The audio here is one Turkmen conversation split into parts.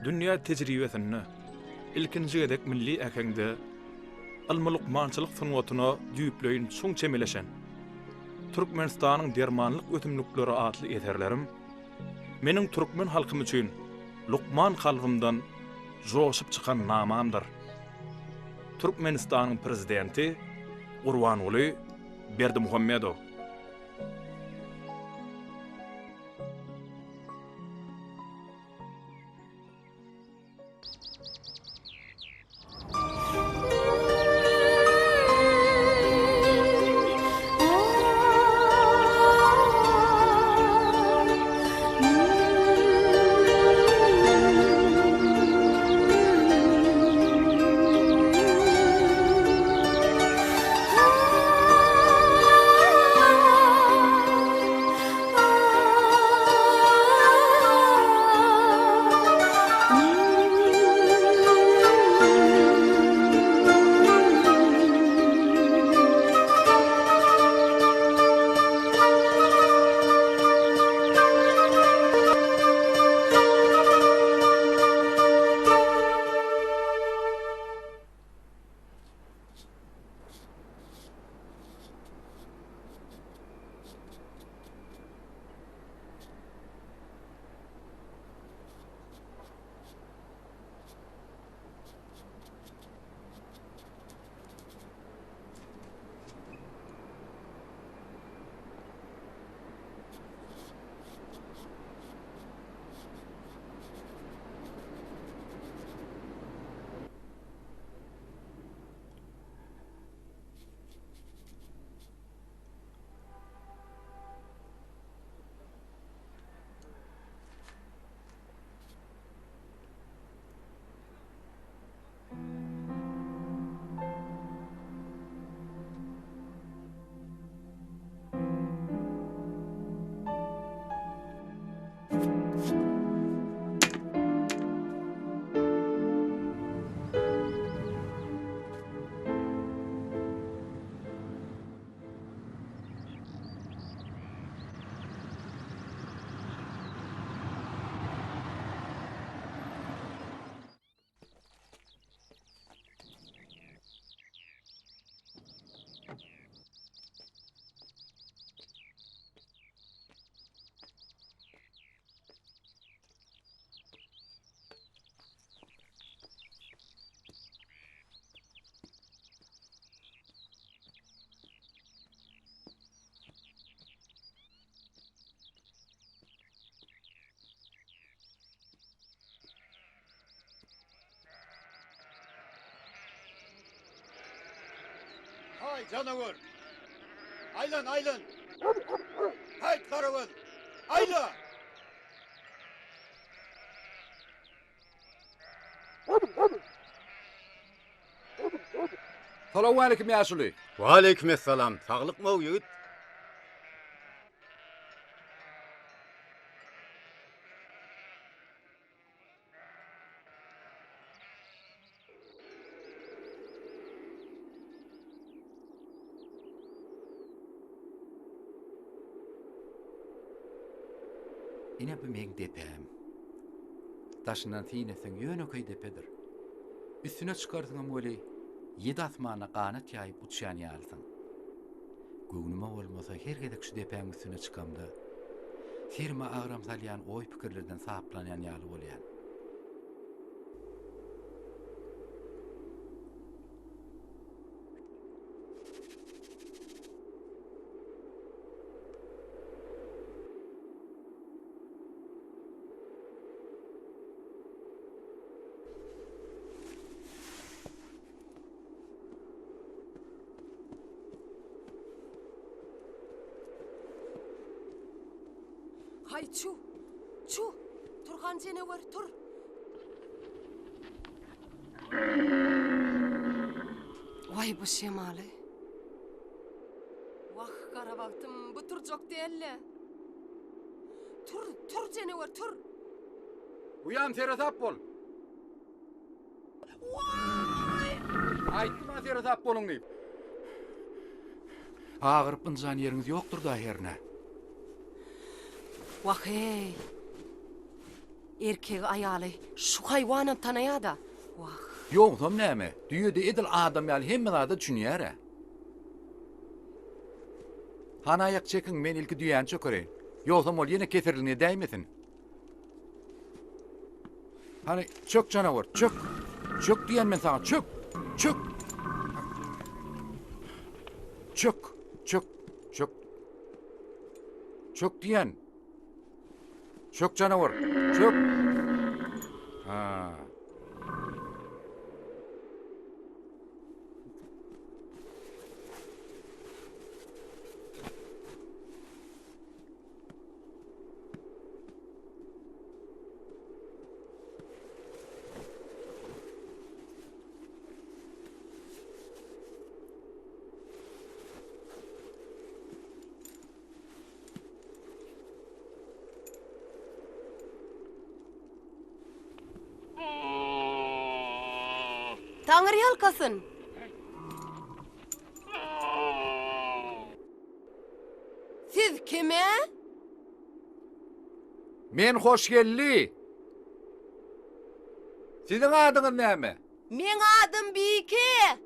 Dünýä tejribesinde ilkinji gezek milli äheňde ylmy-lukmançylyk sungatyna düýpleýin çuň çemeleşen Türkmenistanyň dermanlyk ösümlikleri atly eserlerim meniň türkmen halkym üçin lukman kalbymdan joşup çykan namamdyr. Türkmenistanyň Prezidenti Gurbanguly Berdimuhamedow. Haý, janawar! Aýlan, aýlan! Haýt, garagöz! Aýla! Salowmaleýkim ýaşuly. Waleýkim essalam. Saglykmy-ow ýigit? Ine bu meň depäm. Daşyndan syn etseň ýönekeý depedir. Üstüne çykarsyňam weli, ýedi asmana ganat ýaýyp uçýan ýalysyň. Göwnüme bolmasa her gezek şu depäň üstüne çykamda, serime agram salýan oý-pikirlerden saplanýan ýaly bolýan. Haý, çu! Çu! Turhan jenewer, tur! Waý, bu şemaly! Wah, gara bagtym, bu turjak däl-le! Tur, tur jenewer, tur! Uýam, seresap bol! Waý! Aýtdym-a seresap boluň diýip. Agyryp ynjan ýeriňiz ýokdur-da hernä? Wah-eý! Erkegi aýaly şu haýwanam tanaýada. Wah. Ýogsam näme, düýe-de edil adam ýaly hemme zada düşünýär-ä. Hany aýak çekiň, men ilki düýäni çökereýin. Ýogsam ol ýene keserligini edäýmesin. Hany, çök janawar, çök! Çök diýýän men saňa, çök! Çök! Çök, çök, çök. Çök diýýän. Çök janawar, çök! Ha. Taňry ýalkasyn! Siz kim-ä? Men Hoşgeldi. Siziň adyňyz näme? Meň adym Bike.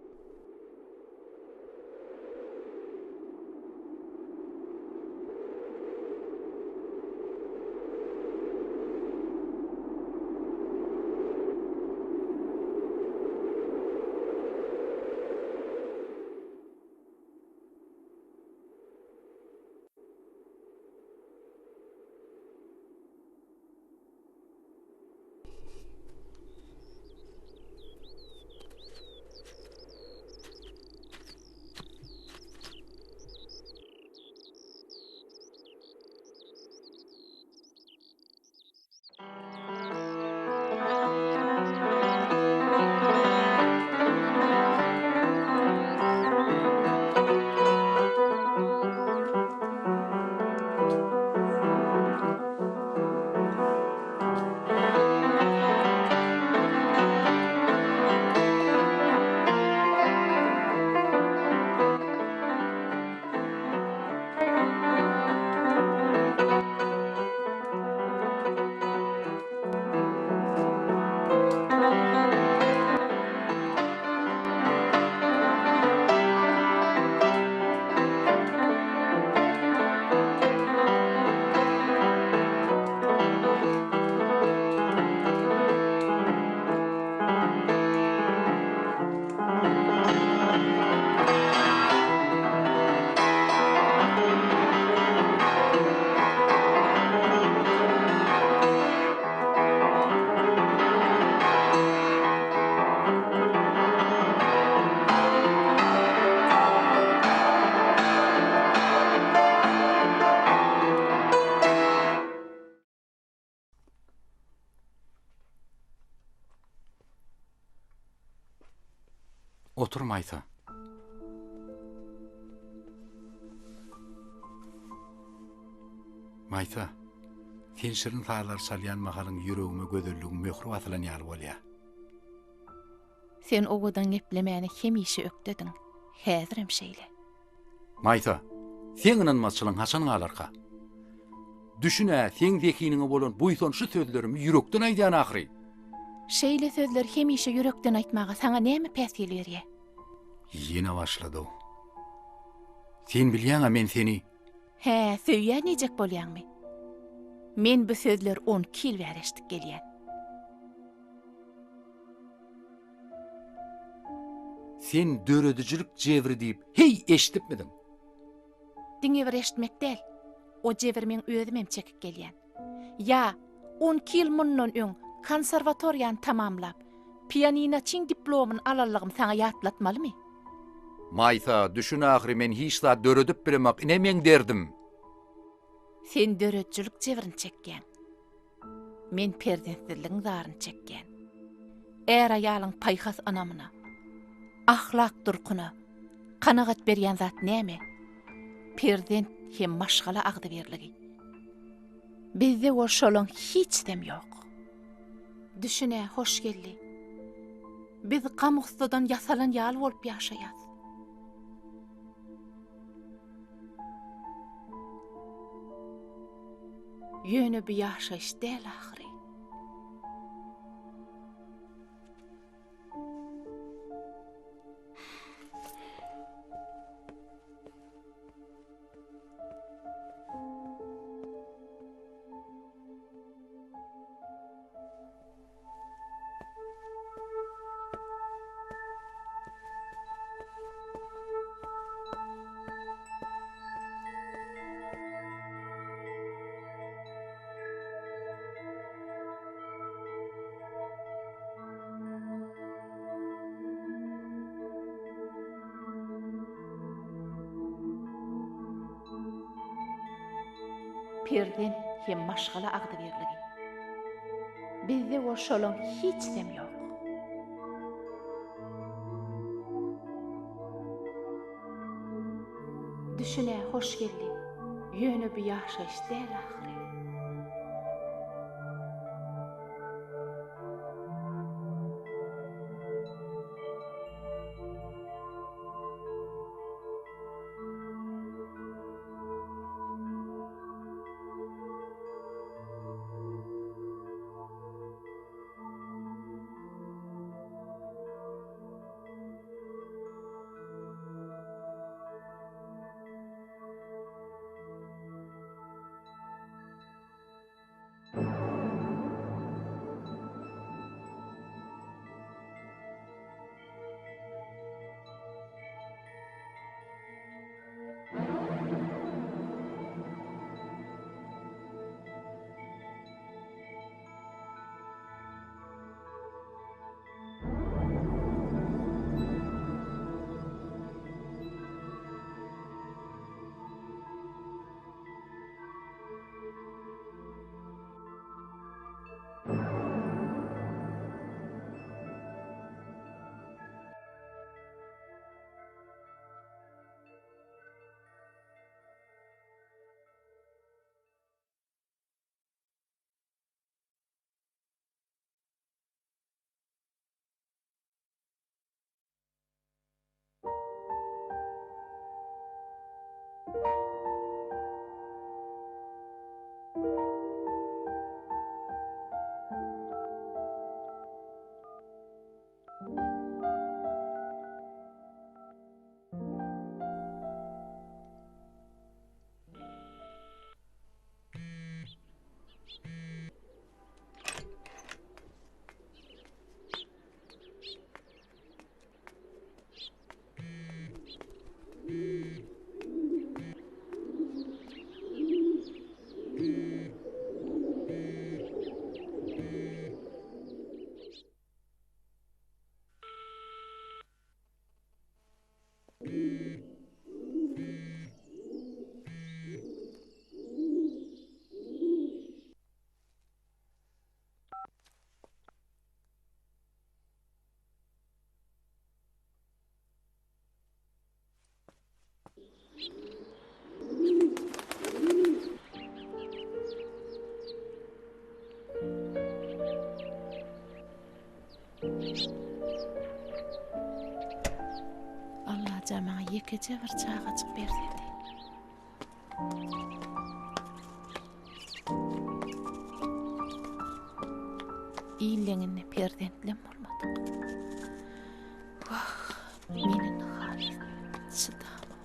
Otur Maýsa. Maýsa, sen şirin sazlar çalýan mahalyň ýüregime gözelligiň möhri basylan ýaly bolýar. Sen owadan geplemäne hemişe ökdediň. Häzirem şeýle. Maýsa, seň ynanmazçylygyň haçan galarka? Düşün-ä, seň zehiniňe bolan buýsançly sözlerimi ýürekden aýdýan ahyry. Şeýle sözleri hemişe ýürekden aýtmaga saňa näme päsgel berýä? Ýene başlady-ow. Sen bilýäň-ä men seni. Hä, söýýän diýjek bolýaňmy? Men bu sözleri onki ýyl bäri eşidip gelýän. Sen döredijilik jebri diýip heý eşidipmidiň? Diňe bir eşitmek däl, o jebiri meň özümem çekip gelýän. Ýa, onki ýyl mundan öň konserwatoriýany tamamlap, pianinoçyň diplomyny alanlygym saňa ýatlatmalymy? Maýsa, düşün ahyry men hiç zat döredip bilemok, ine meň derdim. Sen döredijilik jebrini çekýäň. Men perzentsizligiň zaryny çekýän. Är-aýalyň paýhas ynamyna, ahlak durkuna kanagat berýän zat näme? Perzent hem maşgala agzybirligi. Bizde bolsa şolaň hiçsem ýok. Düşün-ä, Hoşgeldi. Biz gam-gussadan ýasalan ýaly bolup ýaşaýas. Ýöne bu ýaşaýyş däl ahyry. Perzent hem maşgala agzybirligi. Bizde bolsa şolaň hiçsem ýok. Düşünä Hoşgeldi, ýöne bu ýaşaýyş däl ahyry. Allajan maňa ýekeje bir çagajyk bersedi. Illeňinde perzentlem bolmadyk. Wah, men indi halys çydamok,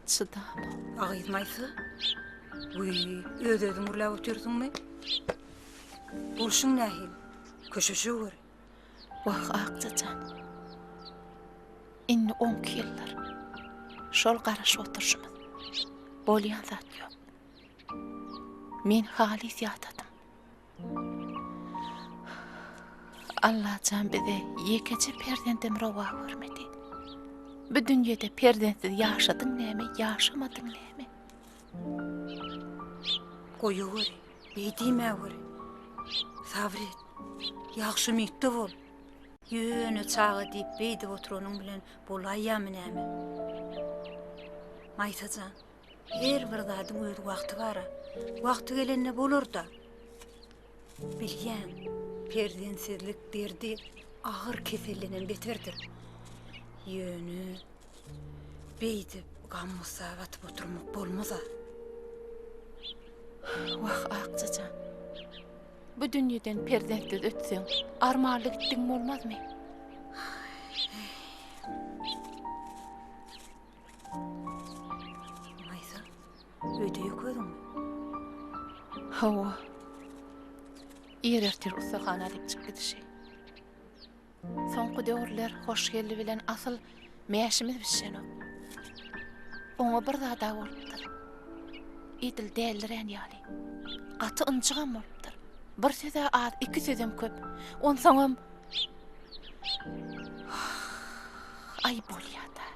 çydamok. Agyz Maýsa, wiý, öz-özüň gürläp otyrsyňmy? Bolşuň nähili? Köşeşeweri. Wah, Akja jan. Indi onki ýyldyr. Şol garaşyp oturyşymyz. Bolýan zat ýok. Men halys ýadadym. Allajan bize ýekeje perzendem rowa görmedi. Bu dünýede perzentsiz ýaşadyň näme, ýaşamadyň näme? Goýaweri, beý diýmäweri. Sabyr et. Ýagşy umytda bol. Ýöne çaga diýip beýdip oturanyň bilen bolaýýamy näme? Maýsa jan, her bir zadyň öz wagty bar-a. Wagty gelende bolar-da. Bilýän, perzentsizlik derdi agyr keseldenem beterdir. Ýöne beýdip gam-gussa batyp oturmak bolmaz-a. Wah, Akja jan. Bu dünýeden perzentsiz ötseň, armanly gitdigiň bolmazmy? Maýsa, öýde ýok özüňmi? Hawa. Ir ertir ussahana diýip çykyp gidişi. Soňky döwürler Hoşgeldi bilen asyl mäşimiz bişenok. Oňa bir zad-a bolupdyr. Edil dälirän ýaly. Gaty ynjygam bolupdyr. Bir söz-ä az, iki sözem köp. Onsoňam Aý bolýa-da.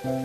Gün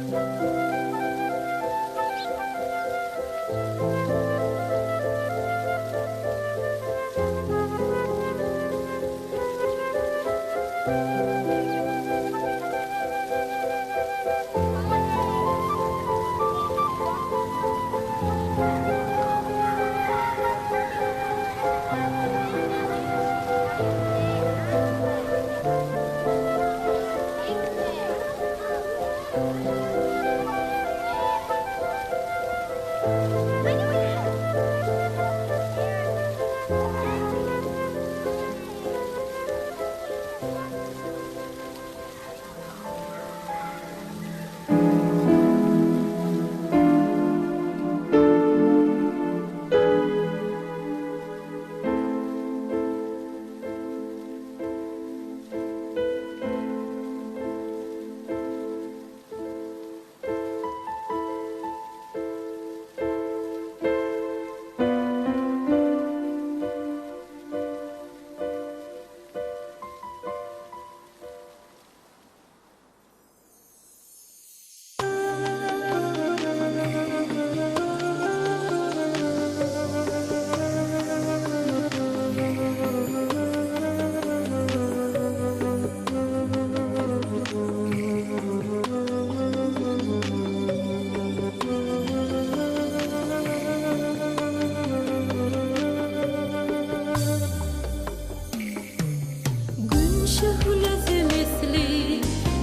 şöhlesi misli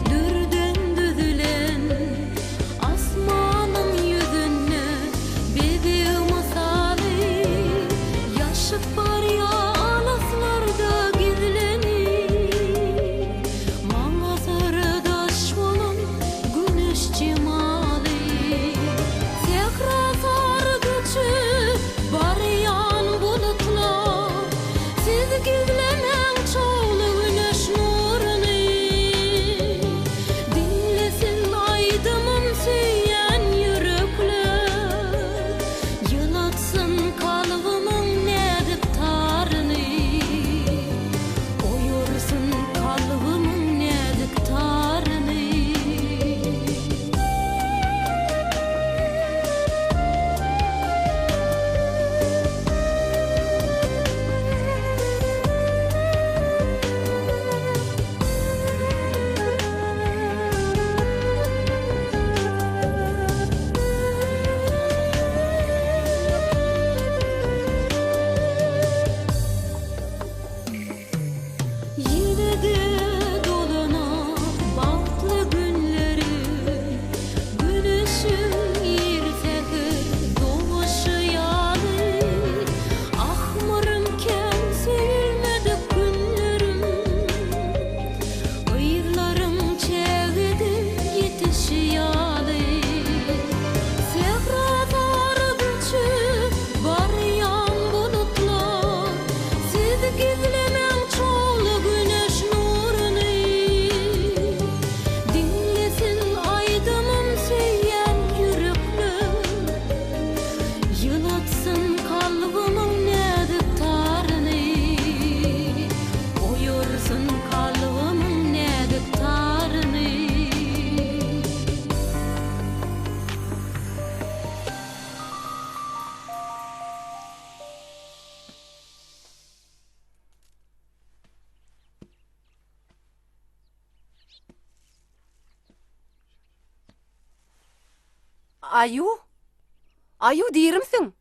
dürden düzülen, Asmanyň ýüzünde bezeg mysaly, Ýaşyp barýar alyslarda gizlenip, Maňa syrdaş bolan güneş jemaly. Sähra sary göçüp barýan bulutlar, Siz gizlemäň çogly güneş nuruny. Diňlesin aýdymym söýýän ýürekler, Ýylatsyn kalbymyň näzik taryny. Oýarsyn kalbymyň näzik taryny. Ýene-de dolanar bagtly günlerim, Güneşiň ir säher doguşy ýaly. Ahmyrym kän söýülmedik günlerim, Gyzlaryň çägede ýetişi ýaly. Sähra sary göçüp barýan bulutlar, Siz gizlemäň çogly güneş nuruny. Diňlesin aýdymym söýýän ýürekler, Ýylatsyn kalbymyň näzik taryny. Oýarsyn kalbymyň näzik taryny. Aýu? Aýu dirimsiň?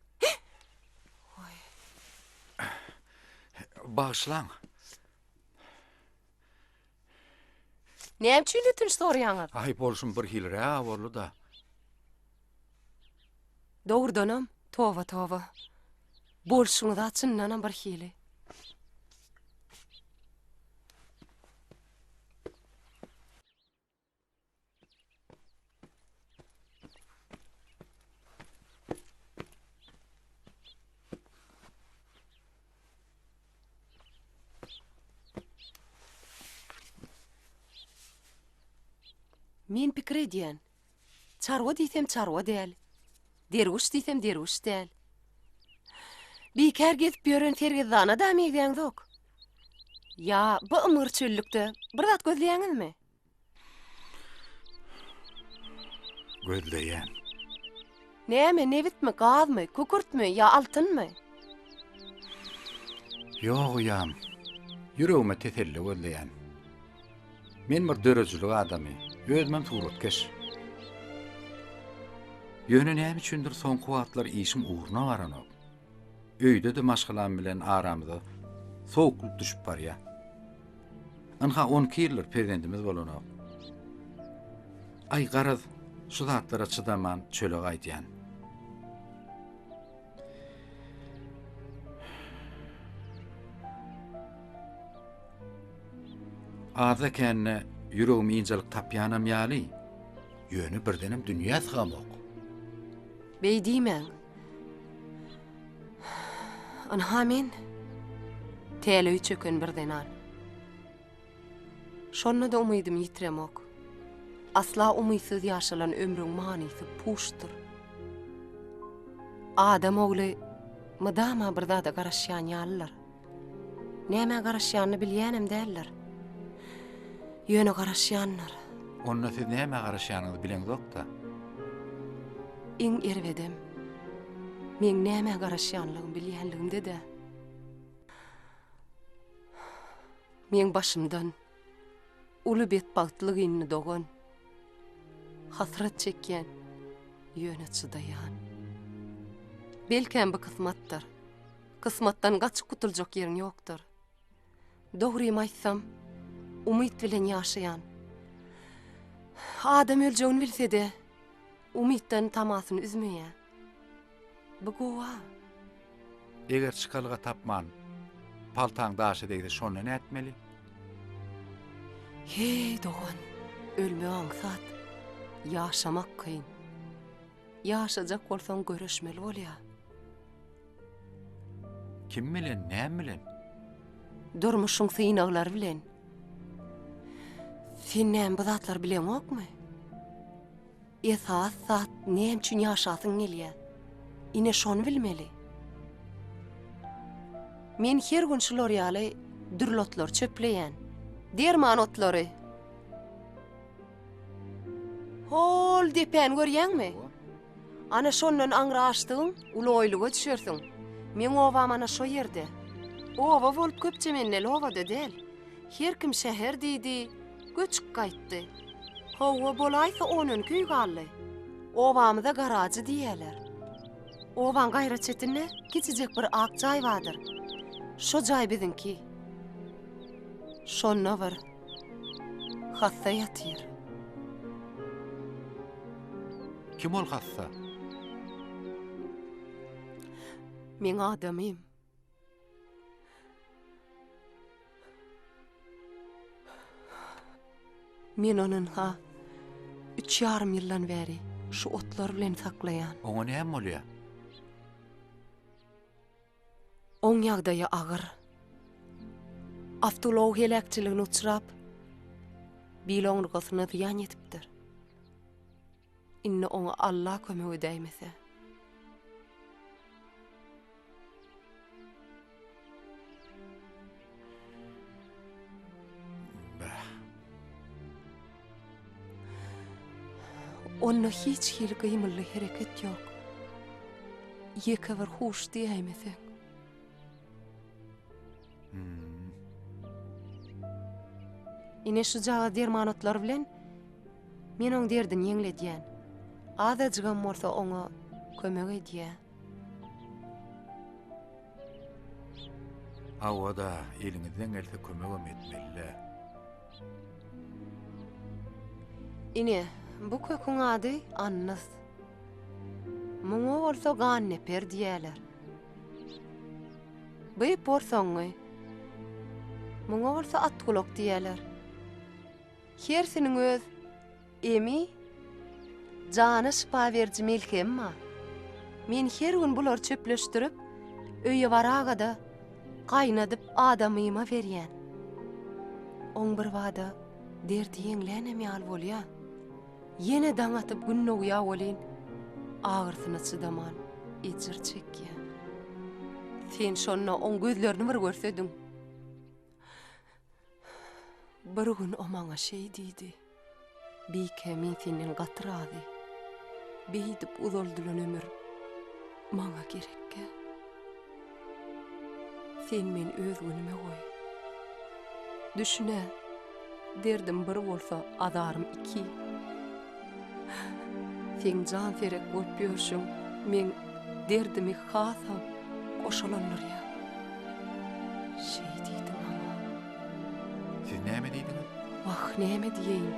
Bagyşlaň. Näme üçin ötünç soraýaňyz? Aý, bolşum bir hili-rä boldy-da. Dogrudanam, toba, toba. Bolşuňyz-a çyndanam bir hili. Men pikir edýän. Çarwa diýsem çarwa däl. Derwüş diýsem derwüş däl. Bikär gezip ýören sergezdana-da meňzäňzok. Ýa bu ymgyr çöllükde bir zat gözleýäňizmi? Gözleýän. Näme, nebitmi, gazmy, kükürtmi ýa altynmy? Ýok uýam. Ýüregime teselli gözleýän. Men bir döredijilik adamy, özümem suratkeş. Ýöne näme üçindir soňky wagtlar işim ugruna baranok. Öýde-de maşgalam bilen aramyza sowuklyk düşüp barýar. Ynha 12 ýyldyr perzendimiz bolanok. Aý garaz, şu zatlara çydaman çöle gaýdýan. Azda-kände ýüregim ynjalyk tapýanam ýaly, ýöne birdenem dünýä sygamok. Beý diýmäň. Ynha men, täleý çöken bir zenan. Şonda-da umydymy ýitiremok. Asla umytsyz ýaşalan ömrüň manysy puçdur. Adam ogly mydama bir zada garaşýan ýalydyr. Nämä garaşýanyny bilýänem däldir. Ýöne garaşýandyr. Onda siz nämä garaşýanyňyzy bileňzok-da. Iň erbedem, meň nämä garaşýanlygymy bilýänligimde-de. Meň başymdan uly betbagtlyk indi dogan. Hasrat çekýän, ýöne çydaýan. Belkäm bu kysmatdyr. Kysmatdan gaçyp gutuljak ýeriň ýokdur. Dogrymy aýtsam, umyt bilen ýaşaýan. Adam öljegini bilse-de, umytdan tamasyny üzmeýär. Bu gowa. Eger çykalga tapman, paltaň daşa degse şonda nätmeli? Heý, dogan, ölmek aňsat, ýaşamak kyn. Ýaşajak bolsaň göreşmeli bolýar. Kim bilen, näme bilen? Durmuşyň synaglary bilen. Sen näme bu zatlary bileňokmy? Esasy zat näme üçin ýaşasyň gelýär? Ine şony bilmeli. Men her gün şular ýaly dürli otlary çöpleýän. Derman otlary. Hol depäni görýäňmi? Ana şondan aňry aşdygyň uly oýluga düşersiň. Meň obam ana şo ýerde. Oba bolup köpçemenneli oba-da däl. Her kim şäher diýdi, göçüp gaýtdy. Hawa, bolaýsa on-onki öý galdy. Obamyza garajy diýýärler. Obaň gaýra çetinde kiçijek bir ak jaý bardyr. Şo jaý biziňki. Şonda bir hassa ýatyr. Kim ol hassa? Meň adamym. Men ony ynha, üç ýarym ýyldan bäri şu otlar bilen saklaýan. Oňa näme bolýar? Oň ýagdaýy agyr. Awtoulag heläkçiligine uçrap, bil oňurgasyna zyýan ýetipdir. Indi oňa Alla kömek edäýmese. Bäh. Onda hiç hili gymyldy hereket ýok. Ýeke bir huş diýäýmeseň. Hmm. Ine şujagaz derman otlary bilen men oň derdini ýeňledýän. Azajygam bolsa oňa kömek edýär. Hawa-da, eliňizden gelse kömegem etmeli-dä. Ine, bu köküň ady annys. Muňa bolsa ganneper diýýärler. Bu porsaňňy. Muňa bolsa atgulak diýýärler. Hersiniň öz emi, jana şypa beriji melhemi bar. Men her gün bulary çöpleşdirip, öýe baraga-da, gaýnadyp adamyma berýän. Oň birbada derdi ýeňlänem ýaly bolýar. Ýene daň atyp gün dogýar welin, agyrsyna çydaman ejir çekýär. Sen şonda oň gözlerini bir görsediň. Bir gün o maňa şeý diýdi, Bike, men senden gaty razy. Beýdip uzaldylan ömür maňa gerekkä? Sen meni öz günüme goý. Düşün-ä, derdim bir bolsa, azarym iki. Seň janserek bolup ýörşüň meň derdimi hasam goşalandyrýar. Şeý diýdi maňa. Siz näme diýdiňiz? Wah, näme diýeýin?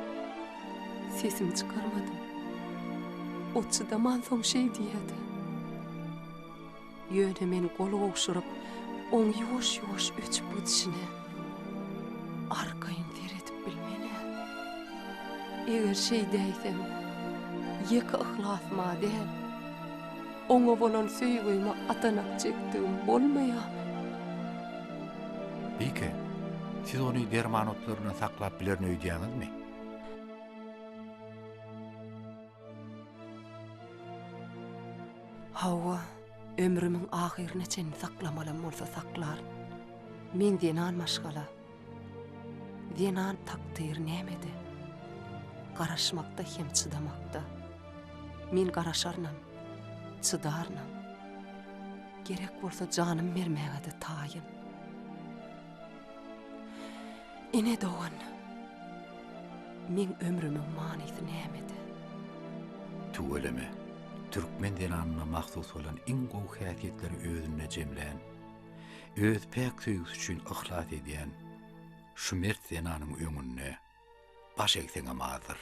Sesimi çykarmadym. O çydamansoň şeý diýýä-dä. Ýöne men gol gowşuryp, oň ýuwaş-ýuwaş öçüp gidişine arkaýyn seredip bilmen-ä. Eger şeýdäýsem, ýeke yhlasyma däl, oňa bolan söýgüme atanak çekdigim bolmaýarmy? Bike, siz ony derman otlaryndan saklap bilerin öýdýäňizmi? Hawa, ömrümiň ahyryna çenli saklamalam bolsa saklaryn. Men zenan maşgala. Zenan takdyry nämede? Garaşmakda hem çydamakda. Men garaşarynam, çydarynam. Gerek bolsa janym bermäge-de taýyn. Ene dogan, meň ömrümiň manysy nämede? Tüweleme, türkmen zenanyna mahsus bolan iň gowy häsiýetleri özünde jemlän, öz päk söýgüsi üçin yhlas edýän şu mert zenanyň öňünde baş egseňem azdyr.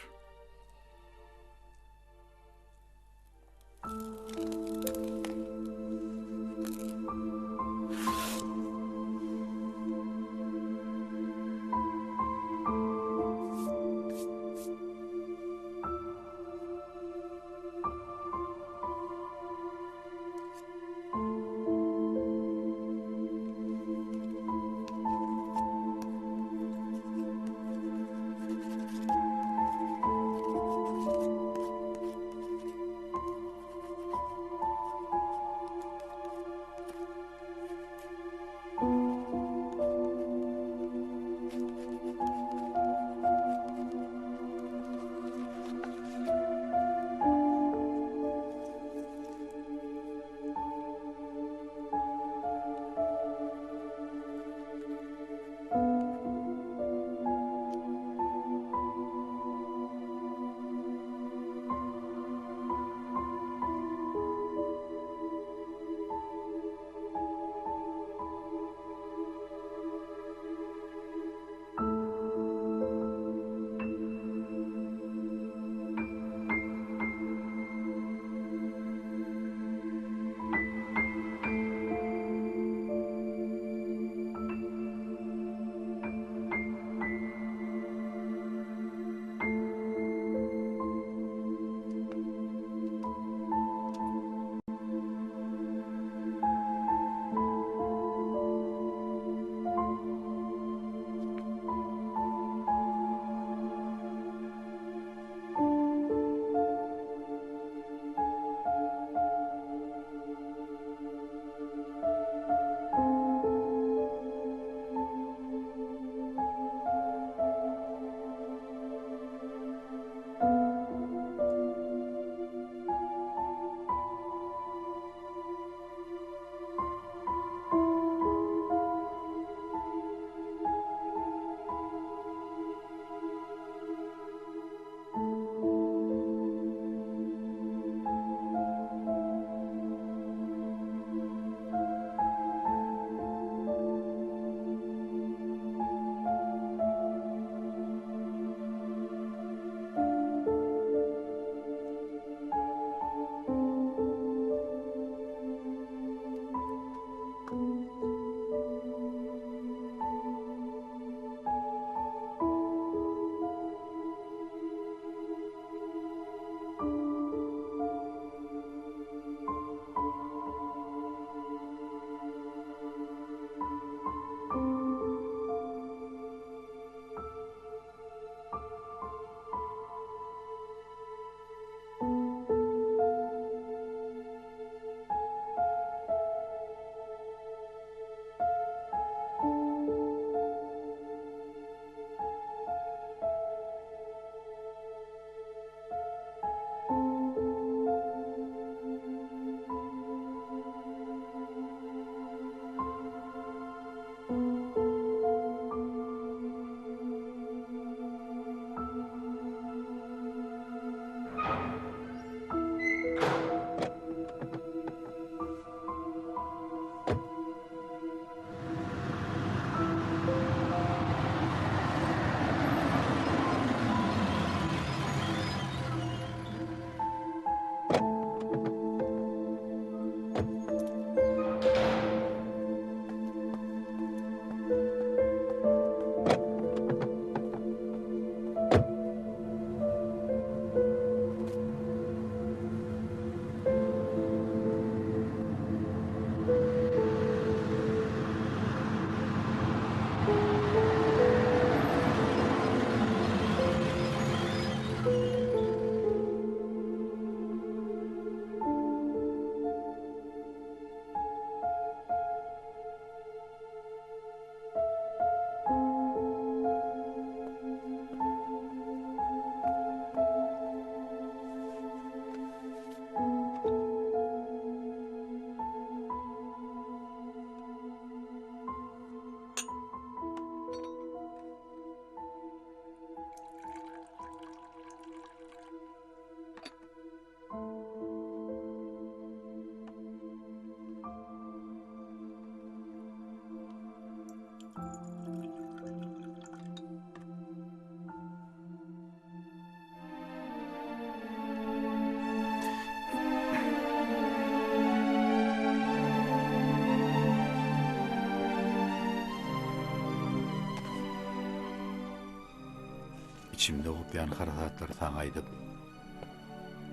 Içimde gopýan harasatlary saňa aýdyp,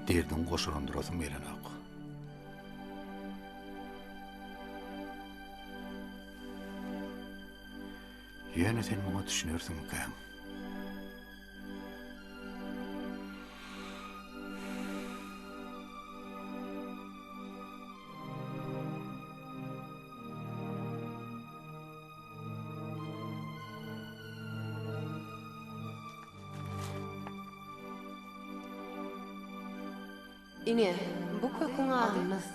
derdiňi goşalandyrasym gelenok. Ýöne sen muňa düşünersiňmikäň? Ine, bu köküň ady nys.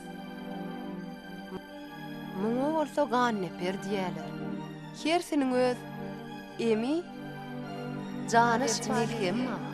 Muňa bolsa ganneper diýýärler. Hersiniň öz emi, jana şypa melhemi bar.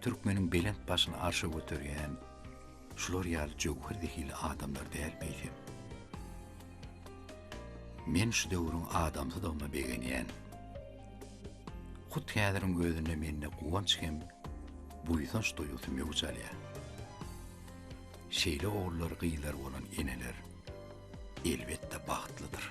türkmeniň belent başyny arşa göterýän şular ýaly jöwher zehilli adamlar dälmi eýsem? Men şu döwrüň adamsydygyma begenýän. Hut häziriň özünde mende guwanç hem buýsanç duýgusy möwç alýar. Şeýle ogullary gyzlary bolan eneler elbetde bagtlydyr.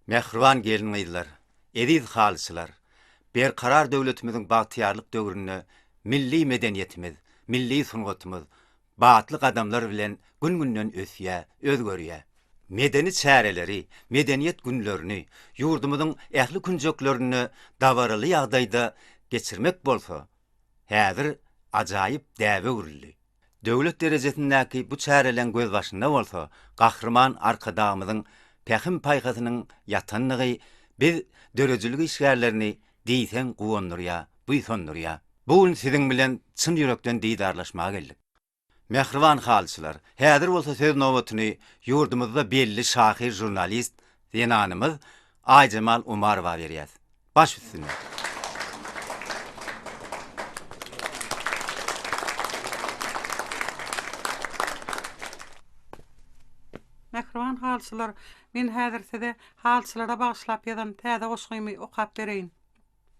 Mähriban gelin-gyzlar, eziz halyçylar! Berkarar döwletimiziň bagtyýarlyk döwründe milli medeniýetimiz, milli sungatymyz batly gadamlar bilen gün-günden ösýär, özgerýär. Medeni çäreleri, Medeniýet günlerini ýurdumyzyň ähli künjeklerinde dabaraly ýagdaýda geçirmek bolsa, häzir ajaýyp däbe öwrüldi. Döwlet derejesindäki bu çäreleň gözbaşynda bolsa Gahryman Arkadagymyzyň pähim-paýhasynyň ýatandygy biz, döredijilik işgärlerini diýseň guwandyrýar, buýsandyrýar. Bu gün siziň bilen çyn ýürekden didarlaşmaga geldik. Mähriban halyçylar, häzir bolsa söz nobatyny ýurdumyzda belli şahyr, žurnalist zenanymyz Aýjemal Umarowa berýäs. Baş üstüne. Mähriban halyçylar, men häzir size halyçylara bagyşlap ýazan täze goşgymy okap bereýin.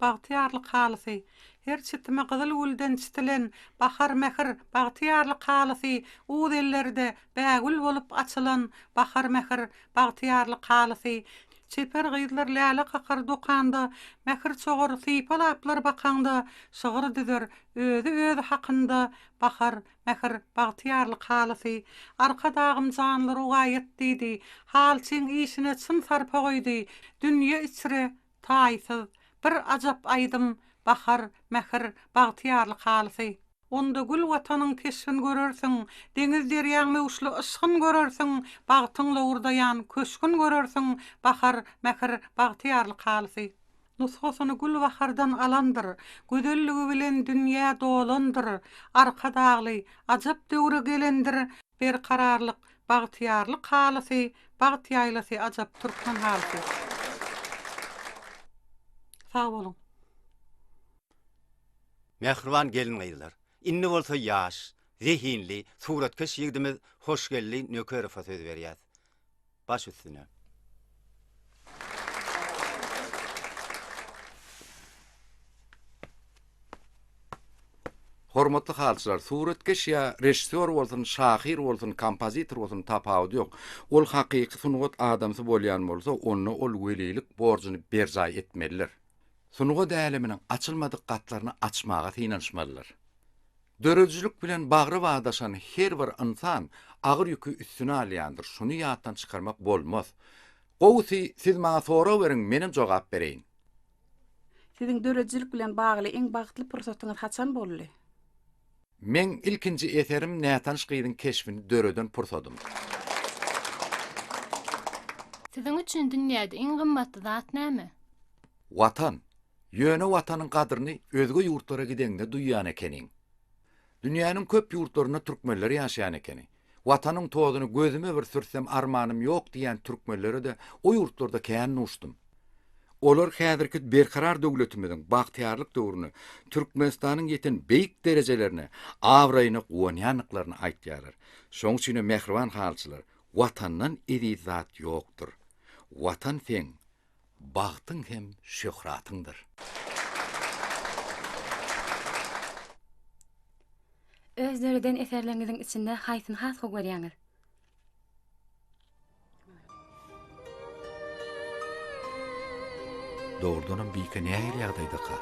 Bagtyýarlyk halysy, Her çitimi gyzyl gülden çitilen, Bahar mähir, bagtyýarlyk halysy, Uz ellerde bägül bolup açylan, Bahar mähir, bagtyýarlyk halysy. Çeper gyzlar läle kakar dokanda, Mähir çogar, sypalaplar bakaňda, Şygyr düzer, özi-özi hakynda, Bahar, mähir, bagtyýarlyk halysy. Arkadagym janly rowaýat diýdi, Halçyň işine çyn sarpa goýdy, Dünýe içre Taýsyz, bir ajap aýdym, Bahar, mähir, bagtyýarlyk halysy. Onda gül Watanyň keşbin görersiň, Deňiz-derýaň möwçli yşgyn görersiň, Bagtyň lowurdaýan köşgün görersiň, Bahar, mähir, bagtyýarlyk halysy. Nusgasyny gül bahardan alandyr, Gözelligi bilen dünýä dolandyr, Arkadagly, ajap döwre gelendir, Berkararlyk, bagtyýarlyk halysy, Bagt ýaýlasy ajap türkmen halysy. Sag boluň. Mähriban gelin-gyzlar, indi bolsa ýaş, zehinli, suratkeş ýigdimiz Hoşgeldi Nökerowa söz berýäs. Baş üstüne. Hormatly halyçylar, suratkeş ýa režissýor bolsun, şahyr bolsun, kompozitor bolsun tapawudy ýok. Ol hakyky sungat adamsy bolýan bolsa, onda ol welilik borjuny berjaý etmelidir. Sungat äleminiň açylmadyk gatlaryny açmaga synanyşmalydyr. Döredijilik bilen bagry badaşan her bir ynsan agyr ýüki üstüne alýandyr, şuny ýatdan çykarmak bolmaz. Gowusy, siz maňa sorag beriň, menem jogap bereýin. Siziň döredijilik bilen bagly iň bagtly pursatyňyz haçan boldy? Meň ilkinji eserim nätanyş gyzyň keşbini döreden pursadym. Siziň üçin dünýäde iň gymmatly zat näme? Watan! Ýöne Watanyň gadryny özge ýurtlara gideňde duýýan ekeniň. Dünýäniň köp ýurtlarynda türkmenler ýaşaýan ekeni. Watanyň tozuny gözüme bir sürtsem armanym ýok diýýän türkmenlere-de o ýurtlarda kän duşdum. Olar häzirki Berkarar döwletimiziň bagtyýarlyk döwründe Türkmenistanyň ýeten beýik derejelerine, abraýyna guwanýandyklaryny aýtýarlar. Şoň üçinem mähriban halyçylar, Watandan eziz zat ýokdur. Watan seň bagtyň hem şöhratyňdyr. Öz döreden eserleriňiziň içinde haýsyny has gowy görýäňiz? Dogrudanam Bike nähili ýagdaýdaka?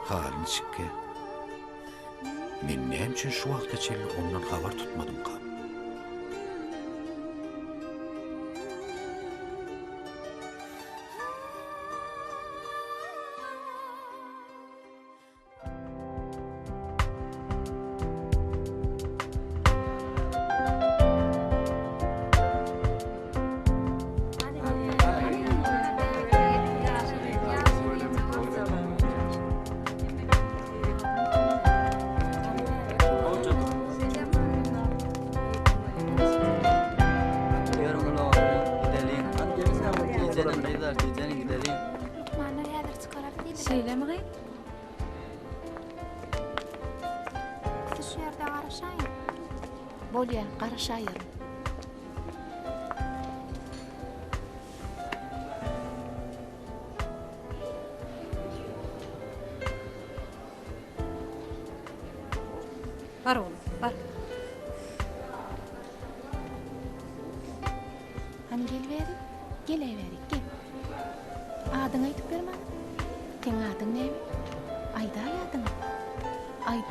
Haly niçikkä? Men näme üçin şu wagta çenli ondan habar tutmadymkam? Bolýa, garaşaýaryn. Bar oglum, bar. Hany gel bäri, gel-äý bäri, gel. Adyňy aýdyp ber maňa. Seň adyň näme? Aýdaý adyňy. Aýt.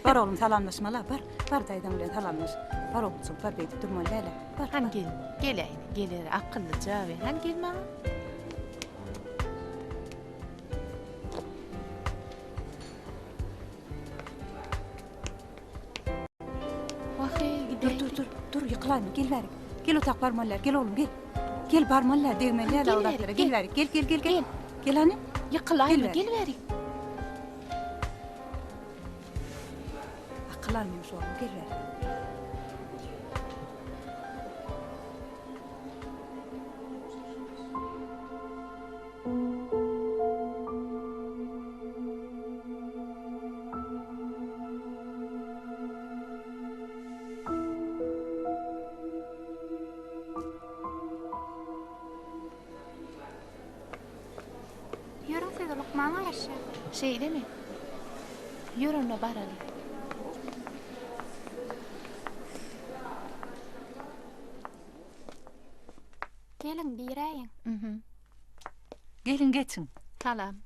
Bar oglum, salamlaşmaly, bar. Bar daýzaň bilen salamlaş. Bar oguljyk, bar beýdip durmaly däl-ä. Bar. Hany gel, gel-äý, gel, akyllyja we. Hany gel maňa. Dur, dur, dur, dur, ýykylaýma, gel bärik. Gel otag barmaly däl, gel oglum, gel. Gel barmaly däl, degmeli däl o zatlara. Gel bärik, gel, gel, gel, gel. Gel hany. Ýykylaýma, gel bärik. Akyl almaýmyş oglum, gel bärik. Ýörüň size lukman garaşýar. Şeýlemi? Ýör onda baraly. Geliň, giräýiň. Mhm. Geliň geçiň. Salam.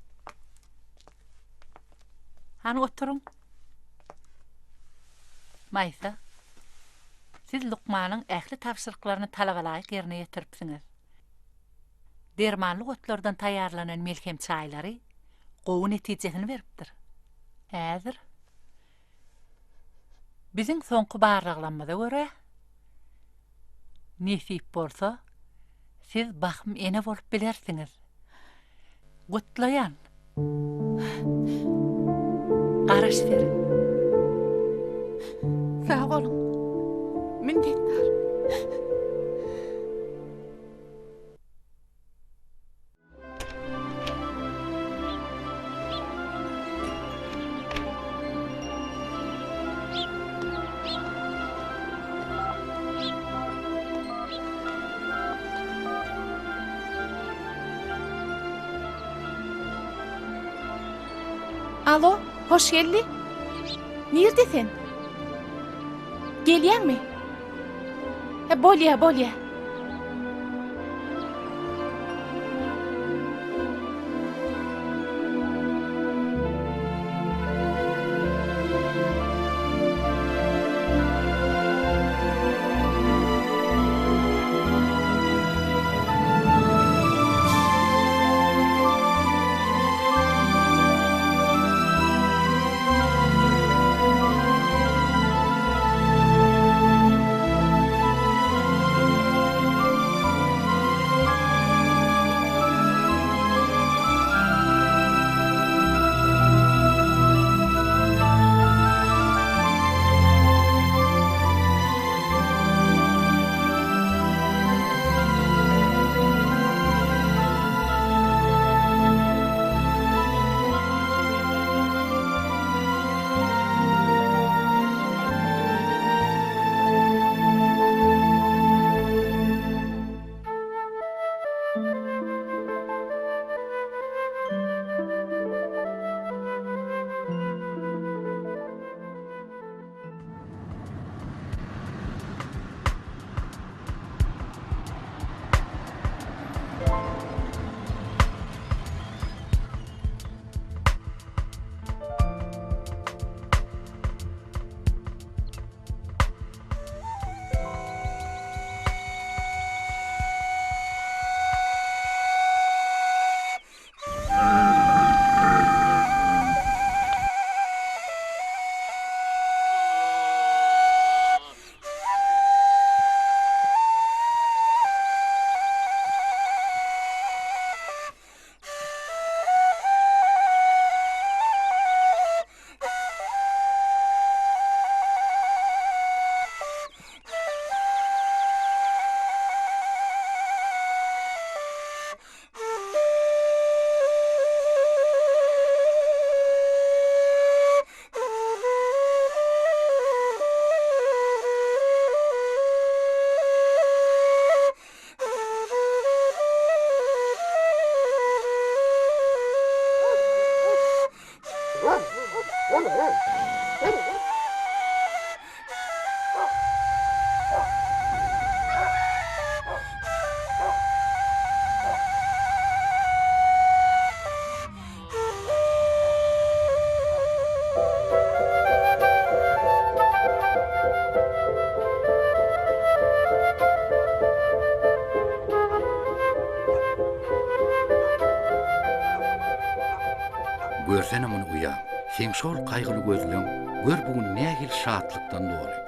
Hany oturyň. Maýsa, siz lukmanyň ähli tabşyryklaryny talabalaýyk ýerine ýetiripsiňiz. Dermanlyk otlardan taýýarlanan melhem çaýlary gowy netijesini beripdir. Häzir biziň soňky barlaglarymyza görä, Nesip bolsa, siz bahym ene bolup bilersiňiz. Gutlaýan. Garaş seret. Sag boluň. Minnetdar. Alo, hoş geldi. Nirde sen? Gelýäňmi? He, bolýa, bolýa. Görsene muny uýam, seň şol gaýgyly gözleň gör bu gün nähili şatlykdan doly.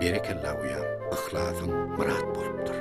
Berekella uýam, yhlasyň myrat bolupdyr.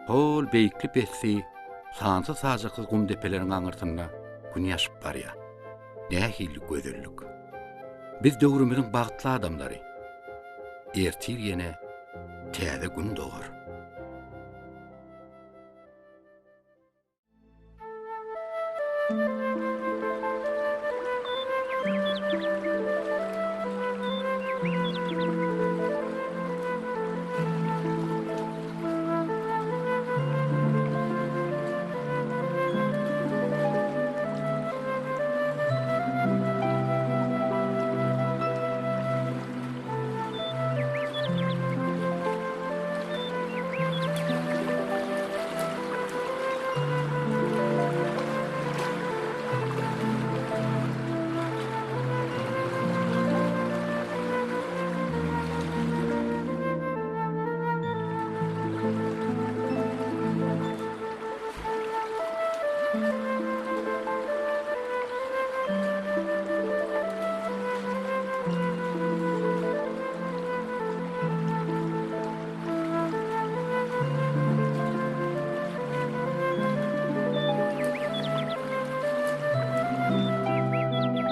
Hol beýikli-pesli, sansyz-sajaksyz gum depeleriň aňyrsynda Gün ýaşyp barýar. Nähili gözellik! Biz döwrümiziň bagtly adamlary. Ertir ýene täze Gün dogar.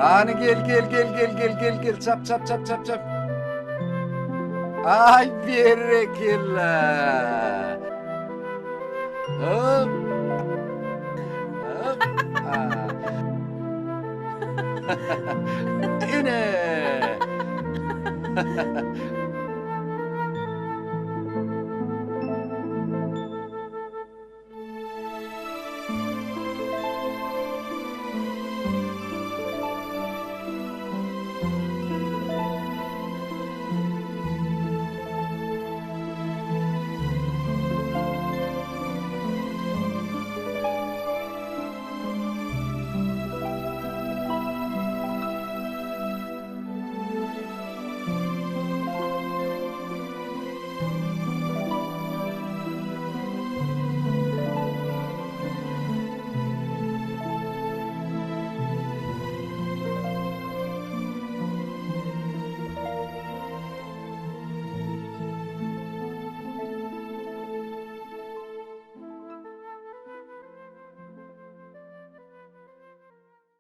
Hany gel gel gel gel gel gel gel çap çap çap çap çap. Ay berekella. Hop. Hop. Ine.